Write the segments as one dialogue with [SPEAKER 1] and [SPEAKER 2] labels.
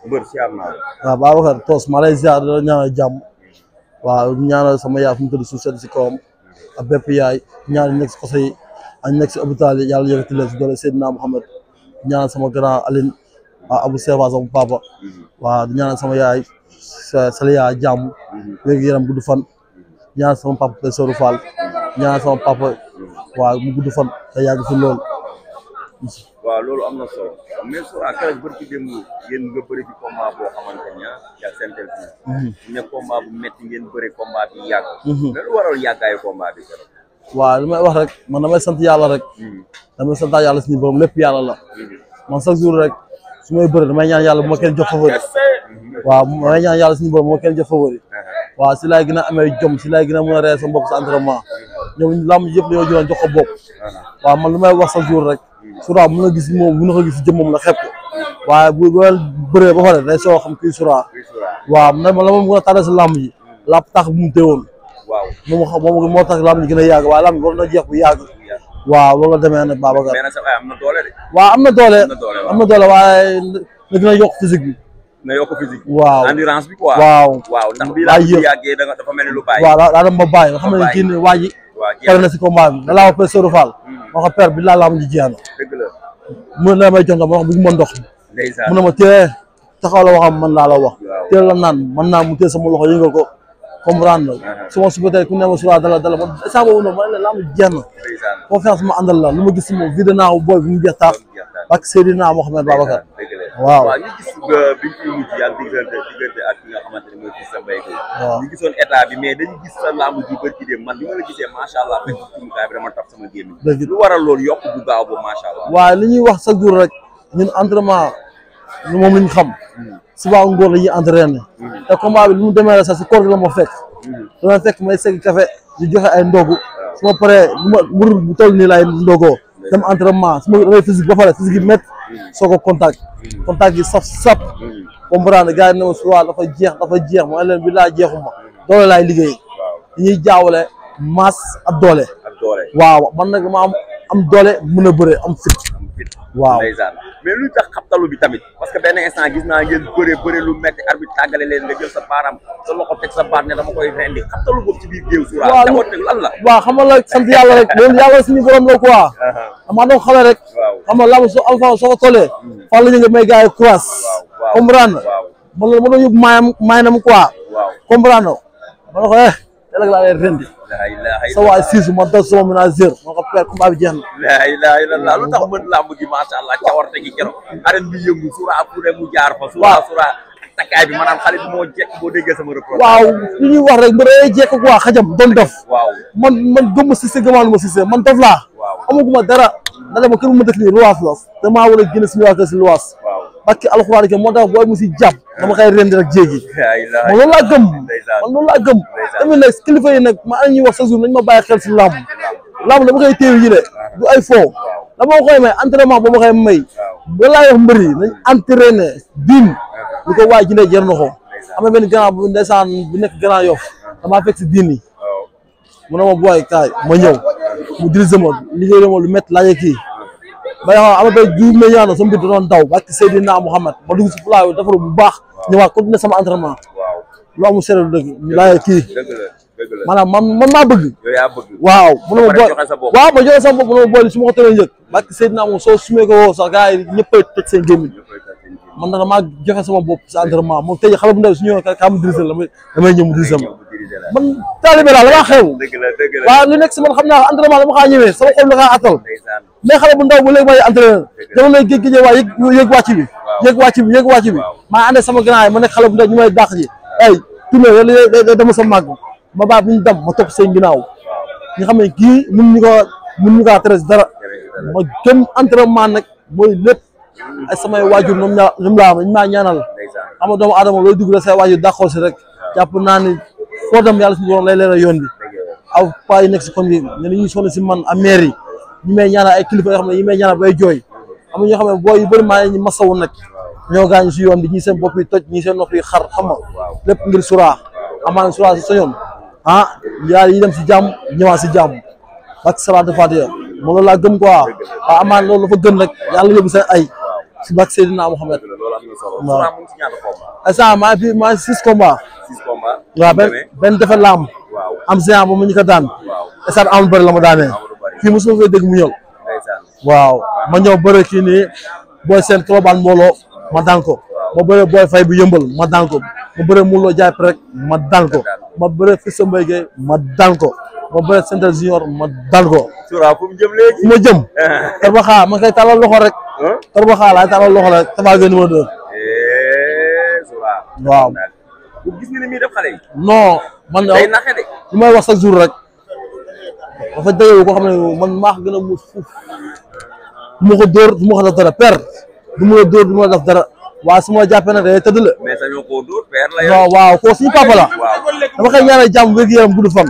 [SPEAKER 1] mbër siyaar naa
[SPEAKER 2] waaw Babacar Tos maa lay ziar di la ñaanal jàmm waaw ñaanal sama yaay fu mu tëdd suuf sedd si kawam ak bépp yaay ñaanal nekk si koso yi ak nekk si hôpital yi yàlla yëkkati leen si doole Seydina Mohamed ñaanal sama grand Aline Abou Seva sama papa waaw di ñaanal sama yaay sala yaay jàmm wér yaram gudd fan ñaanal sama papa Pessoru Fall ñaanal sama papa waaw mu gudd fan te yàgg fi lool.
[SPEAKER 1] waaw loolu am na solo mais su keroog bërki démb yéen nga bëri ci combat boo xamante ni yaa seen télévision ne combat bu métti ngeen bëri combat bi yàgg mais lu waral yàggaayu combat bi keroog
[SPEAKER 2] waaw li may wax rek man damay sant yàlla rek damay sant yàlla suñu borom lépp yàlla la man chaque jour rek su may bëri damay ñaan yàlla bu ma kenn jox favori waaw damay ñaan yàlla suñu borom bu ma kenn jox favori waaw si laay gën a amee jom si laay gën a mën a ree sama bopp sa entraînement ñoom lamb yëpp dañoo jëloon jox ko bopp waaw man lu may wax chaque jour rek Sura mun na gis moom mun na ko gis jëmmam la xeeb ko waaye bu bëree ba pare day soo xam kii Sura waaw man la moom gën a tardé si lamb ji làpp tax bu mu téewoon moom moo tax lamb ji gën a yàgg waaye lamb ji war na jeex bu yàgg waaw loolu la demee nag Babacar
[SPEAKER 1] am na doole de
[SPEAKER 2] waaw am na doole waaye na gën a yokk physique bi
[SPEAKER 1] na yokk physique
[SPEAKER 2] waaw
[SPEAKER 1] endurance bi quoi
[SPEAKER 2] waaw
[SPEAKER 1] ndax bii laa yàggee dafa mel ni lu bàyyi
[SPEAKER 2] waaw daa dem ba bàyyi nga xam ne kii ne waa ji pare na si combat bi da laa wax Pessoru Fall moo ko père bi laa lamb ji jeex na mun na may jox nga ma wax bu ñu mën ndox mun na ma téye taxaw la waxam man laa la wax teel la naan man naa mu téye sama loxo yëngal ko comprendre na su ma supporter ku ne ma Sura dala man saa boobu noonu ma ne la lamb ji jeex na confiance ma àndal la lu ma gis si moom vidéo naa booy bu mu jeex taax ak Seydina Mohamed Babacar waaw
[SPEAKER 1] ñu gis bi fi mujj ak diggante ak ki nga xamante ne mooy fii sa mbéy ñu gisoon état bi mais dañu gis sa lamb ji bërki dem man bi ma la gisee macha allah fekk cumukaay bi dama taf sama gémmiñ lu waral loolu yokk bu gaaw boobu macha allah
[SPEAKER 2] waaw li ñuy wax chaque jour rek ñun entraînement moom la ñu xam suba ngoor la ñuy entraîné te combat bi lu mu demee la sax si koor gi la ma fekk dama fekk may segg café di joxe ay ndogu su ma paree mbur bu toll nii laay ndogoo dem entraînement su ma damay physique ba pare physique yi métti soo ko contact yi sap comprendre gars yi ne ma Sura dafa jeex ma leen bi laa jeexuma doole laay liggéey dañuy jaawale masse ak doole waaw man nag dama am doole mën a bëre am fit waaw
[SPEAKER 1] mais luy tax xabtalu bi tamit parce que benn instant gis naa ngeen bëre lu metti arbitre tàggale leen nga jël sa baaram sa loxo teg sa baat ne dama koy rendi xabtalu boobu ci biir géew Sura lan la
[SPEAKER 2] waaw xam nga la sant yàlla rek loolu yàlla suñu borom la quoi dama doon xale rek xam nga lamb soo alpha soo ko tollee fan la ñu nga may gars yi courage comprendre ma doon yóbbu maayam quoi comprendre ma ne ko yàlla laa lay rendi sa waay siisu ma dal sama ménagère moo ko père combat bi jeex na
[SPEAKER 1] la ilaha illallah lu tax mën lamb gi macha allah cawarte gi keroog arène bi yëngu Sura fu ne mu jaar fa Sura takkaay bi maanaam xale bi moo jekk boo déggee sama reproche
[SPEAKER 2] waaw li ñuy wax rek mbir day jekk quoi xajam doon dof man gëmma Cissé gëmaanu ma Cissé man dof laa amaguma dara ndax ma kër mu ma dëkk nii luwaas la damaa war a génn suñu waa kër si luwaas parce que alxuraan ke moo tax booy mu si jàpp dama koy rendi rek jéegi man loolu laa gëm tamit nag kilifa yi nag ma ñuy wax sa jour nañ ma bàyyi xel si lamb dama koy téew yi de du ay foo dama koy may entraînement ba ma koy may da laa wax mbër yi nañ entraîné diin li ko waay jëndee jar na ko am na benn grand bu ndeysaan bu nekk Grand Yoff damaa fekk si diin yi mu ne ma booy kaay ma ñëw mu dirigé ma liggéey ma lu métti laajee kii ba yoo xam ne du ma ñaanal sama mbir da doon daw ba Seydina Mohamed ma dugg si fulaayu defaru bu baax ñëwaat continuer sama entraînement lu amul seetlu dëgg laajee kii maanaam man maa bëgg waaw mu ne ma booy waaw ma joxe sama bopp mu ne ma booy su ma ko tëlee njëkk ba Seydina moom soo sumee ko woo sax gars yi ñëppay tëj seen gémmiñ man nag maa joxe sama bopp si entraînement moom tey xale bu ndaw su ñëwee ka mu dirigé la damay ñëw mu dirigé ma man taalibe laa damaa xew waaw li nekk si man xam naa entraînement dama xaa ñëwee sama xol la kaa attal mais xale bu ndaw bu léegi may entraîneur jamono géej waa yëg wàcc bi maa àndee sama grand yi ma nekk xale bu ndaw ñu may dàq ji ay tourné wala dama sa màgg ma baax bu ñu dem ma topp seen ginnaaw ñu xam ne kii mun ñu kaa térés dara ma gëm entraînement nag mooy lépp ay samay waajur ñoom laa dañ maa ñaanal xam nga doomu aadama looy dugg rek say waajur dàqool si rek jàpp naa ni foo dem yàlla suñu borom lay leeral yoon bi aw paa yi nekk si koñ bi ne ñuy sonn si man a maire yi ñu may ñaanal ay kilifa yoo xam ne ñu may ñaanal bay jooy am na ñoo xam ne booy yu bëri maa ñu masawu nag ñoo gaañu si yoon bi ñii seen bopp yi toj ñii seen nopp yi xar xam nga lépp ngir Sura amaan Sura si soñoon yàlla yi dem si jàmm ñëwaat si jàmm ak salaatu fatiha moom loolu laa gëm quoi waaw amaan loolu dafa gën rek yàlla yóbbu seen ay si bak Seydina Mohamed.
[SPEAKER 1] loolu am na solo.
[SPEAKER 2] waaw
[SPEAKER 1] Soura mu ngi ci ñaata combat.
[SPEAKER 2] instant maa ngi 6 combats.
[SPEAKER 1] 6 combats.
[SPEAKER 2] waaw benn defet la am.
[SPEAKER 1] waaw
[SPEAKER 2] am séance ba mu ñu ko daan.
[SPEAKER 1] waaw
[SPEAKER 2] instant amul bëri la ma daanee. kii mosuma fay dégg mu ñëw. waaw ma ñëw bëre kii nii booy seen Colobane mbooloo ma daan ko. ma bëre booy fay bu yëmbal ma daan ko. ma bëre Moulo Jaay rek ma daan ko. ma bëre Fils sa Mbaye Gueye ma daan ko. ma bëre Central Junior ma daan ko.
[SPEAKER 1] Soura fu mu jëm léegi.
[SPEAKER 2] fu ma jëm. Tarbaxa ma koy talal loxo rek. Tarbaxa laay talal loxo rek Tapha Gueye numéro 2.
[SPEAKER 1] Soura.
[SPEAKER 2] waaw.
[SPEAKER 1] gis nga ni muy def xale yi.
[SPEAKER 2] non man
[SPEAKER 1] day naxe de.
[SPEAKER 2] li may wax chaque jour rek dafa dëgg ko xam ne man maa gën a muus fuuf du ma ko dóor du ma ko def dara père du ma la dóor du ma la def dara waaye su ma jàppee nag day tëdd la.
[SPEAKER 1] mais sañoo koo dóor père la yow.
[SPEAKER 2] non waaw koo suñu papa la. dama koy ñaanal jàmm wér gu yaram gudd fan.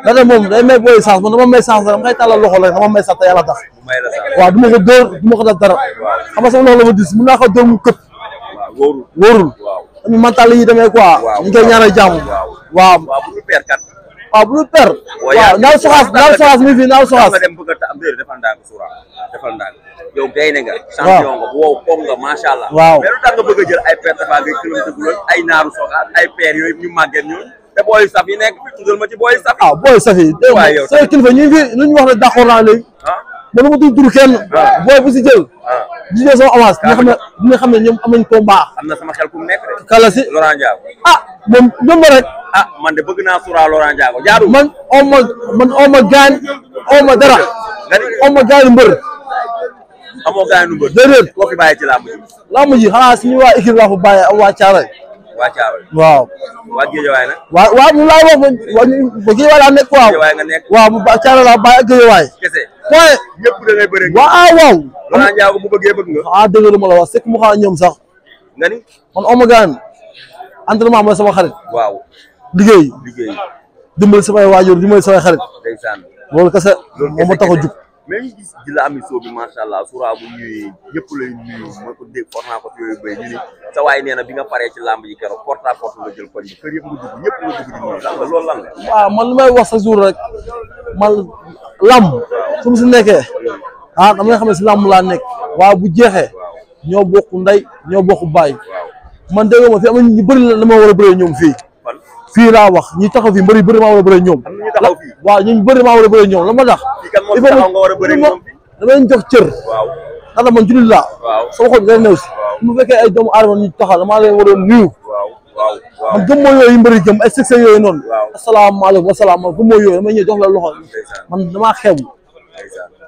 [SPEAKER 2] da ne moom day may booy sens man dama may sens dama koy tàllal loxo rek dama may sax te yàlla tax. waaw du ma ko dóor du ma ko def dara xam nga sama loxo la ma dis mun naa ko dóor mu këpp. wóorul tamit mental yi demee quoi. ñu ngi koy ñaanal jàmm. waaw
[SPEAKER 1] bu ñu père kat.
[SPEAKER 2] waaw bu ñu père. waaw naaw soxaas mi fi naaw soxaas.
[SPEAKER 1] nga dem bëgg a am déedéet defal ndànk Soura defal ndànk yow gaynde nga. champion nga wow koom nga macha allah.
[SPEAKER 2] waaw
[SPEAKER 1] mais lu tax nga bëgg a jël ay père Tapha Gueye kilomètre guloon ay naaru soxaas ay père yooyu ñu màggeen ñooñu te booy saf yi nekk tuddal ma ci booy saf.
[SPEAKER 2] booy saf yi.
[SPEAKER 1] waaw yow
[SPEAKER 2] say kilifa ñu ngi fi lu ñu wax ne d'accord naa léegi. man ma tudd tur kenn. booy bu si jël. di jël sama avance nga xam ne ñoom am nañ combat.
[SPEAKER 1] am na sama xel ku mu nekk de.
[SPEAKER 2] kala si
[SPEAKER 1] Laurent Ndiago.
[SPEAKER 2] moom ñoom rek.
[SPEAKER 1] man de bëgg naa Soura Laurent Ndiago jaadu.
[SPEAKER 2] man oo ma gaañ oo ma dara. oo ma gaañu mbër.
[SPEAKER 1] amoo gaañu mbër.
[SPEAKER 2] déedéet
[SPEAKER 1] koo fi bàyyi ci làmb ji.
[SPEAKER 2] làmb ji xanaa suñu waa équipe laa fa bàyyi am waa Thiaroye.
[SPEAKER 1] waa Thiaroye.
[SPEAKER 2] waaw.
[SPEAKER 1] waa Guédiawaye nag.
[SPEAKER 2] waaw mu laa wax ba Guédiawaye laa nekk waaw.
[SPEAKER 1] Guédiawaye nga nekk.
[SPEAKER 2] waaw bu Thiaroye laa bàyyi ak Guédiawaye.
[SPEAKER 1] kese.
[SPEAKER 2] point
[SPEAKER 1] ñëpp da ngay bëre.
[SPEAKER 2] waaw.
[SPEAKER 1] Laurent Ndiago bu bëggee bëgg nga.
[SPEAKER 2] dëgg la ma la wax c'est que mu xaa ñoom sax.
[SPEAKER 1] nga ni.
[SPEAKER 2] man oo ma gaañ. entraînement mooy sama xarit.
[SPEAKER 1] waaw.
[SPEAKER 2] liggéey. dimbali samay waajur dimbali samay xarit.
[SPEAKER 1] ndeysaan.
[SPEAKER 2] loolu kese moo ma tax a jug.
[SPEAKER 1] mais ñu gis di la ami soo bi macha allah Soura bu ñëwee ñëpp lay nuyu ma ko dégg for naa ko ci yooyu bay ñu ni sa waay nee na bi nga paree ci làmb ji keroog porte à porte nga jël koñ bi kër yëpp nga dugg ñëpp nga dugg di nuyu lan la loolu lan la.
[SPEAKER 2] waaw man li may wax sa jour rek man làmb su mu si nekkee dama nga xam ne si làmb laa nekk waaw bu jeexee ñoo bokk ndey ñoo bokk baay man dégg ma fi am ñu bëri la ma war a bëree ñoom fii laa wax ñi taxaw fii bëri maa war a bëree ñoom.
[SPEAKER 1] am na ñu taxaw fii.
[SPEAKER 2] waaw ñu bëri maa war a bëree ñoom la ma tax.
[SPEAKER 1] fii kan moo taxaw nga war a bëree ñoom fii.
[SPEAKER 2] dama leen jox cër.
[SPEAKER 1] waaw
[SPEAKER 2] ndax man jullit laa.
[SPEAKER 1] waaw
[SPEAKER 2] sama xol nga néew si. bu fekkee ay doomu aadama ñu taxaw damaa leen war a nuyu.
[SPEAKER 1] waaw
[SPEAKER 2] man gëm moo yooyu mbëri gëm ay succès yooyu noonu.
[SPEAKER 1] waaw
[SPEAKER 2] asalaamaaleykum wa salaam gëm moo yooyu damay ñëw jox la loxo. man damaa xew.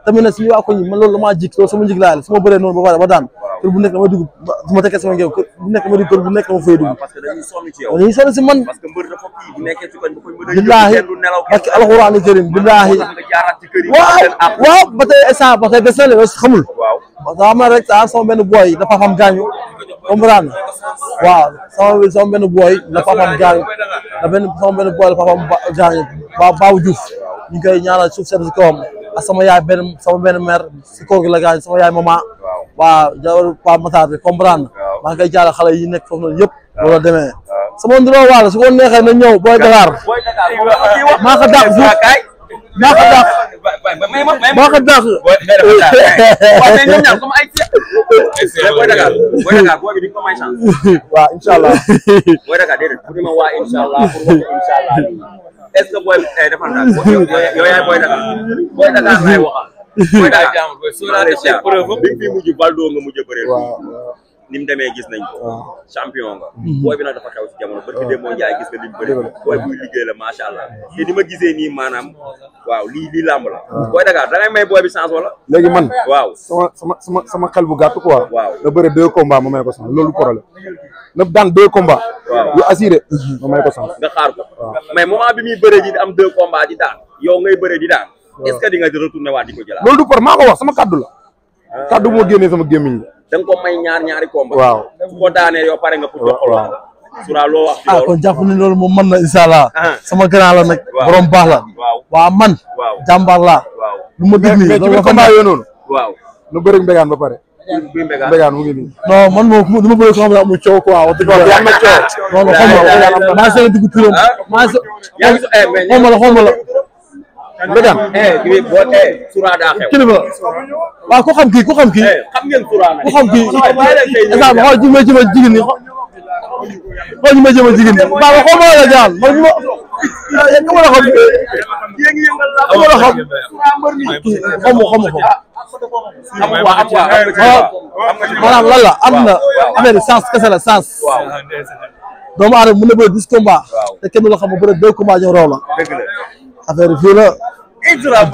[SPEAKER 2] tamit nag suñu waa ko ñi man loolu damaa jik loolu sama jik laa su ma bëree noonu ba pare ba daan kër bu nekk dama dugg su ma tekkee sama ngeew kër bu nekk dama dugg kër bu nekk dama fay dugg
[SPEAKER 1] parce que dañuy sonn ci yow
[SPEAKER 2] dañuy sonn si man
[SPEAKER 1] parce que mbër dafa kii bu nekkee ci koñ ba koñ ba
[SPEAKER 2] billaahi barke alxuraani karim billaahi waaw ba tey instant ba tey des na le xamul daa ma rek sama benn booy da papam gaañu comprendre waaw sama benn booy la papam gaañu sama benn booy la papam gaañu Babou Diouf ñu koy ñaanal suuf sedd si kawam ak sama yaay sama benn mère si kaw gi la gaañ sama yaay mama waaw jawaru Pa Matar bi comprendre maa ngi koy jaarale xale yi nekk foofu noonu yëpp loolu demee sama nduroo waalo su ko neexee na ñëw booy Dakar maa ko dàq maa ko dàq maa ko dàq waaw incha allah
[SPEAKER 1] est-ce que booy defal naa yow yaay booy Dakar booy Dakar laay waxal. booy Dakar Soura def na preuve bi fi mujj Baldo nga mujj a bëree. ni mu demee gis nañ ko. champion nga. booy bi nag dafa xew si jamono barki démb moo jaay gis nga li mu bëri. booy buy liggéey la macha allah. te ni ma gisee nii maanaam waaw lii làmb la. booy Dakar da ngay may booy bi chance wala.
[SPEAKER 3] léegi man.
[SPEAKER 1] waaw
[SPEAKER 3] sama xel bu gàtt quoi.
[SPEAKER 1] waaw
[SPEAKER 3] da bëre 2 combats ma may ko chance loolu problème. na daan 2 combats.
[SPEAKER 1] waaw
[SPEAKER 3] yu assuré ma may ko chance.
[SPEAKER 1] nga xaar ko. mais moment bi muy bëree ji di am 2 combats di daan yow ngay bëree di daan. est-ce que di nga retourné waat di ko jëlaat.
[SPEAKER 3] loolu du par maa ko wax sama kaddu la. kaddu moo génnee sama gémmiñ la.
[SPEAKER 1] da nga ko may ñaari combat.
[SPEAKER 3] waaw
[SPEAKER 1] su ko daanee yow pare nga pour jox ko. Soura loo wax ci loolu.
[SPEAKER 2] kon jàpp ni loolu moom mën na incha allah. sama grand la nag. borom baax la. waaw man. jàmbaar laa. lu ma déglu
[SPEAKER 3] mais ci biir combat yooyu noonu.
[SPEAKER 1] waaw
[SPEAKER 3] nu bëri Mbégane ba pare. Mbégane mu ngi nii.
[SPEAKER 2] non man moom du ma bëri ko xam ne amul coow quoi wax dëgg yàlla.
[SPEAKER 3] am na coow.
[SPEAKER 2] non non xaw ma la maa ngi seen dugg turam. maa ngi seen xaw ma la. nga daan
[SPEAKER 1] Soura daa xew
[SPEAKER 2] kilifa waaw ku xam kii
[SPEAKER 1] xam ngeen Soura nag
[SPEAKER 2] ku xam kii exemple xool ji ma jëma jigéen ñi xool ji ma jëma jigéen ñi baba xool ma la jaan man ñu ma ka ma la xam ka ma la xam maanaam lan la àdduna affaire sens kese la sens doomu aadama mën na bëre 10 combat te kenn la xam nga bëre 2 combat ñëw raw la affaire fii la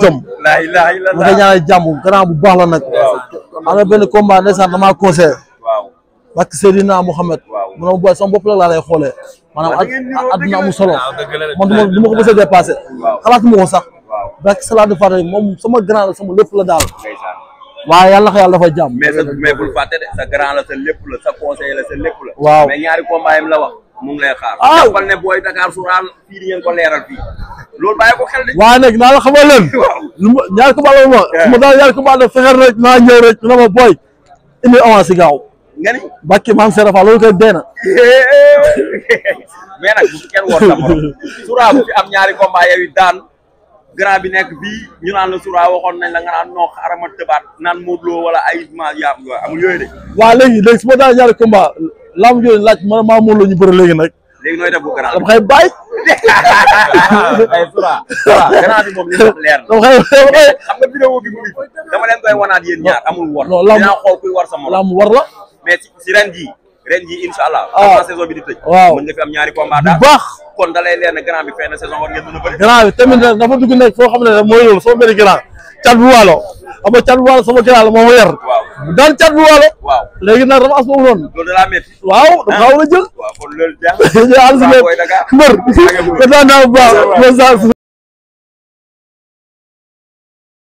[SPEAKER 2] jom ma koy ñaanal jàmm grand bu baax la nag am na benn combat ndeysaan damaa conseillé parce que Seydina Mohamed mu ne ma boy sama bopp la laa lay xoolee maanaam àdduna amul solo man du ma ko mës a dépassé xalaatu ma ko sax parce que salade de fàtte moom sama grand la sama lépp la daal waaye yàlla na ko yàlla dafa jàmm
[SPEAKER 1] mais bul fàtte de sa grand la sa lépp la sa conseil la sa lépp la
[SPEAKER 2] waaw
[SPEAKER 1] mais ñaari combat yam la wax mu ngi lay xaar jàppal ne booy Dakar Soura fii di ngeen ko leeral fii loolu bàyyi ko xel de
[SPEAKER 2] waaye nag naa la xamal leen ñaari combat la ma su ma daal ñaari combat la fexeel rek naa ñëw rek na ma booy indi avance gaaw
[SPEAKER 1] nga ni
[SPEAKER 2] bakki maam Serap Fall loolu koy dee na
[SPEAKER 1] mais nag bu fi kenn woor sa morom Soura bu fi am ñaari combat yow it daan grand bi nekk bii ñu naan la Soura waxoon nañ la nga naan noo xarama tëbaat naan Modou Lo wala ay ma yaam amul yooyu de
[SPEAKER 2] waaw léegi su ma daal ñaari combat lam yooyu laaj ma maa Modou Lo ñu bëri léegi nag
[SPEAKER 1] léegi nooy def bu grand
[SPEAKER 2] dama xëy bàyyi
[SPEAKER 1] ay Soura grand bi moom li def leer na
[SPEAKER 2] dama xëy
[SPEAKER 1] xam nga vidéo bi mu ngi dama leen koy wanaat yéen ñaar amul war dinaa xool kuy war sa morom
[SPEAKER 2] lam war la
[SPEAKER 1] mais si ren jii incha allah avant saison bi di tëj
[SPEAKER 2] waaw
[SPEAKER 1] mën nga fi am ñaari combat daal
[SPEAKER 2] bu baax
[SPEAKER 1] kon da lay leer ne grand bi fin de saison war ngeen mën a bëri
[SPEAKER 2] grand bi tamit nag dafa dugg nekk foo xam ne mooy loolu sama benn grand cat bu waalo xam nga cat bu waalo sama grand la moo ma yar daan cat bu waalo
[SPEAKER 1] waaw
[SPEAKER 2] léegi nag dama as boobu noonu
[SPEAKER 1] loolu da laa métti
[SPEAKER 2] waaw dama xaw la jël
[SPEAKER 1] waaw kon loolu
[SPEAKER 2] mbër ko daan naa bu baax